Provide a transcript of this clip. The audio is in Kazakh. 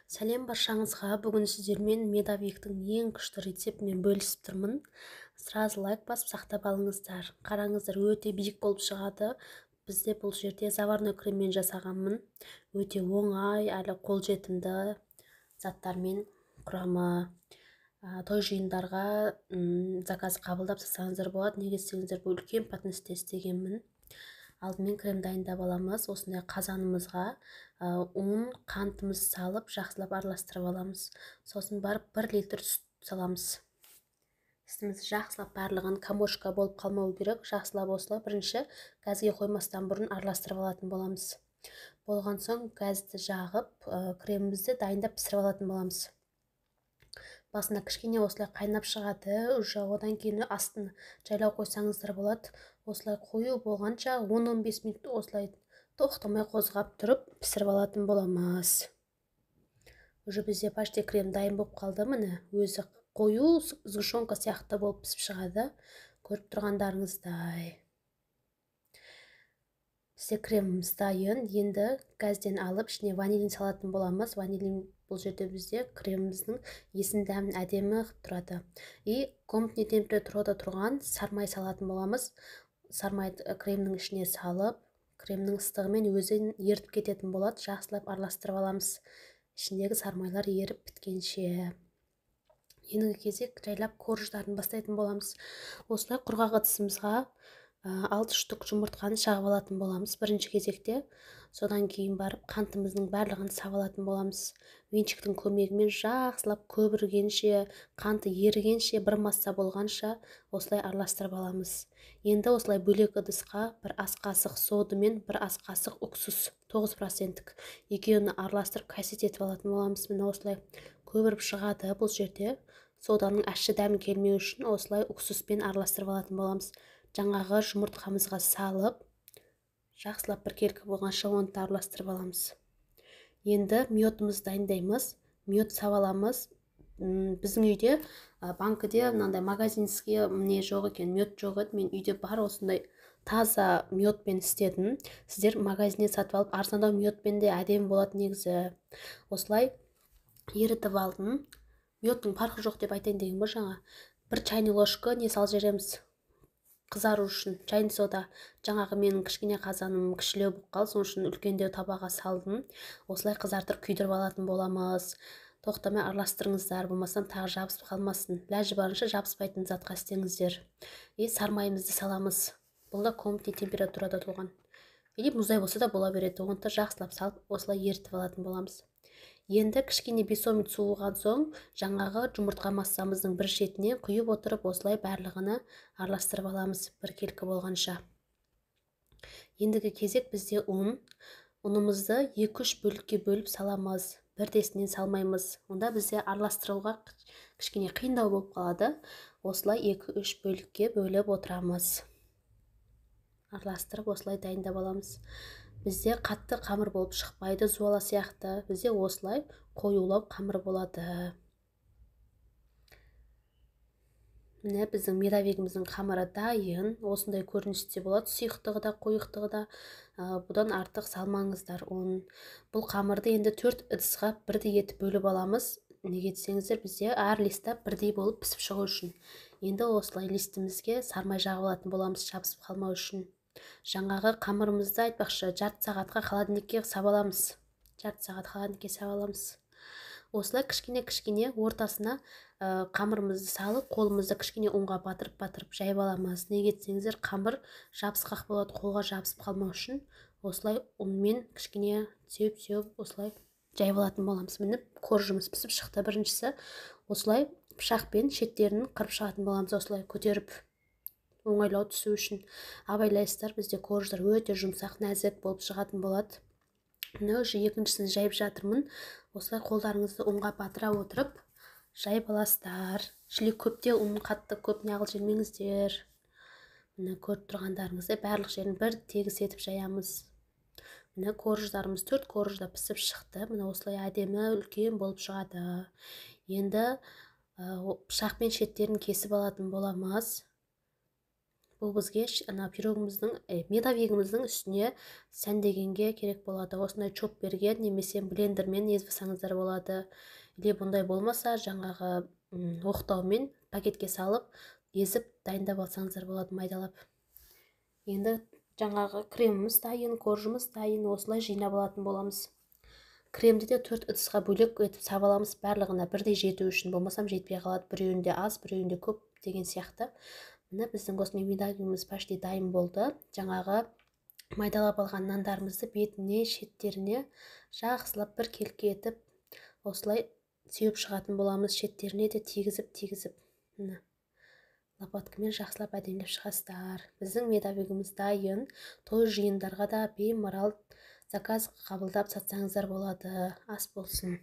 Сәлем баршаңызға. Бүгін сіздермен медовиктің ең күшті рецептімен бөлісіп тұрмын. Сразу лайк басып сақтап алыңыздар. Қараңыздар, өте биік болып шығады. Бізде бұл жерде заварной креммен жасағанмын. Өте оңай, әлі қолжетімді заттармен құрамы. Той жиындарға заказ қабылдап жасасаңыздар болады. Неге десеңіздер, бұл үлкен подносте істегенмін. Алдымен крем дайындап аламыз. Осындай қазанымызға ұн, қантымыз салып, жақсылап араластырып аламыз. Сосын барып 1 литр сүт саламыз. Сүтімізді жақсылап барлығын комочка болып қалмау керек. Жақсылап осылай бірінші газге қоймастан бұрын араластырып алатын боламыз. Болған соң газды жағып, кремімізді дайындап пісіріп алатын боламыз. Басында кішкене осылай қайнап шығады, уже одан кейін астын жайлау қойсаңыздар болады. Осылай қою болғанша 10-15 минут осылай тоқтамай қозғап тұрып пісіріп алатын боламыз. Уже бізде почти крем дайын болып қалды. Міне, өзі қою сгущенка сияқты болып пісіп шығады. Көріп тұрғандарыңыздай. Бізде креміміз дайын. Енді газден алып ішіне ванилин салатын боламыз. Ванилин бұл жерде бізде креміміздің есін дәмін әдемі қылып тұрады. И комнатный температурада тұрған сармай салатын боламыз. Сармайды кремнің ішіне салып, кремнің ыстығымен өзі ерітіп кететін болады. Жақсылап араластырып аламыз. Ішіндегі сармайлар еріп біткенше. Ендігі кезек жайлап корждарын бастайтын боламыз. Осылай құрғақ ыдысымызға 6 штук жұмыртқаны шағып алатын боламыз бірінші кезекте. Содан кейін барып қантымыздың барлығын сап алатын боламыз. Венчиктің көмегімен жақсылап көбіргенше, қанты ерігенше, бір масса болғанша осылай араластырып аламыз. Енді осылай бөлек ыдысқа бір ас қасық сода мен бір ас қасық уксус 9% екеуін араластырып кәсет етіп алатын боламыз. Міне осылай көбіріп шығады. Бұл жерде соданың ащы дәмі келмеу үшін осылай уксуспен араластырып алатын боламыз. Жаңағы жұмыртқамызға салып, жақсылап біркелкі болғанша оны да араластырып аламыз. Енді мёдімізді дайындаймыз. Мёд сап аламыз. Біздің үйде, банкіде мынандай магазинский не жоқ екен, мёд жоқ еді. Мен үйде бар осындай таза мёдпен істедім. Сіздер магазиннен сатып алып, арзандау мёдпен де әдемі болады негізі. Осылай ерітіп алдым. Мёдтің парқы жоқ деп айтайын деген ғой жаңа. Бір чайный ложка не салып жібереміз. Қызару үшін чайный сода. Жаңағы менің кішкене қазаным кішілеу болып қалды, сол үшін үлкендеу табаға салдым. Осылай қызартып күйдіріп алатын боламыз. Тоқтамай араластырыңыздар, болмасам тағы жабысып қалмасын. Ләжі барынша жабыспайтын затқа істеңіздер. И сармайымызды саламыз. Бұл да комнатный температурада толған. Или мұздай болса да бола береді. Оны да жақсылап салып, осылай ерітіп алатын боламыз. Енді кішкене 5-10 минут суыған соң жаңағы жұмыртқа массамыздың бір шетіне құйып отырып осылай барлығыны араластырып аламыз біркелкі болғанша. Ендігі кезек бізде ұн. Ұнымызды 2-3 бөлікке бөліп саламыз. Бірдесінен салмаймыз. Онда бізде араластыруға кішкене қиындау болып қалады. Осылай 2-3 бөлікке бөліп отырамыз. Араластырып осылай дайындап аламыз. Бізде қатты қамыр болып шықпайды, зуала сияқты. Бізде осылай қоюлау қамыр болады. Міне біздің медовигіміздің қамыры дайын. Осындай көріністе болады. Сұйықтығы да, қойықтығы да. Бұдан артық салмаңыздар ұн. Бұл қамырды енді 4 ыдысқа бірдей етіп бөліп аламыз. Неге десеңіздер, бізде әр листа бірдей болып пісіп шығу үшін. Енді осылай листімізге сармай жағып алатын боламыз, жабысып қалмау үшін. Жаңағы қамырымызды айтпақшы, жарты сағатқа холодильникке сап аламыз. Жарты сағат холодильникке сап аламыз. Осылай кішкене-кішкене ортасына қамырымызды салып, қолымызды кішкене ұнға батырып-батырып жайып аламыз. Неге десеңіздер, қамыр жабысқақ болады, қолға жабысып қалмау үшін осылай ұнмен кішкене сеуіп-сеуіп осылай жайып алатын боламыз. Міне коржымыз пісіп шықты біріншісі. Осылай пышақпен шеттерін қырып шығатын боламыз, осылай көтеріп оңайлау түсу үшін. Абайлайсыздар, бізде корждар өте жұмсақ, нәзік болып шығатын болады. Міне уже екіншісін жайып жатырмын. Осылай қолдарыңызды ұнға батыра отырып жайып аласыздар. Шілі көпте ұн қатты көп неғыл жемеңіздер. Міне көріп тұрғандарыңыздай барлық жерін бір тегіс етіп жаямыз. Міне корждарымыз 4 коржда пісіп шықты. Міне осылай әдемі үлкен болып шығады. Енді пышақпен шеттерін кесіп алатын боламыз. Бұл бізге ана пирогымыздың, медовигіміздің үстіне сәндегенге керек болады. Осындай чопперге немесе блендермен езіп алсаңыздар болады. Или бұндай болмаса, жаңағы оқтаумен пакетке салып, езіп дайындап алсаңыздар болады майдалап. Енді жаңағы креміміз дайын, коржымыз дайын, осылай жинап алатын боламыз. Кремді де 4 ыдысқа бөлек етіп сап аламыз, барлығына бірдей жету үшін, болмасам жетпей қалады, біреуінде аз, біреуінде көп деген сияқты. Міне, біздің осымен медовигіміз почти дайын болды. Жаңағы майдалап алған нандарымызды бетіне, шеттеріне жақсылап бір келке етіп осылай сеуіп шығатын боламыз, шеттеріне де тигізіп-тигізіп. Міне, лопаткамен жақсылап әдемілеп шығасыздар. Біздің медовигіміз дайын. Той жиындарға да бемарал заказ қабылдап сатсаңыздар болады. Ас болсын.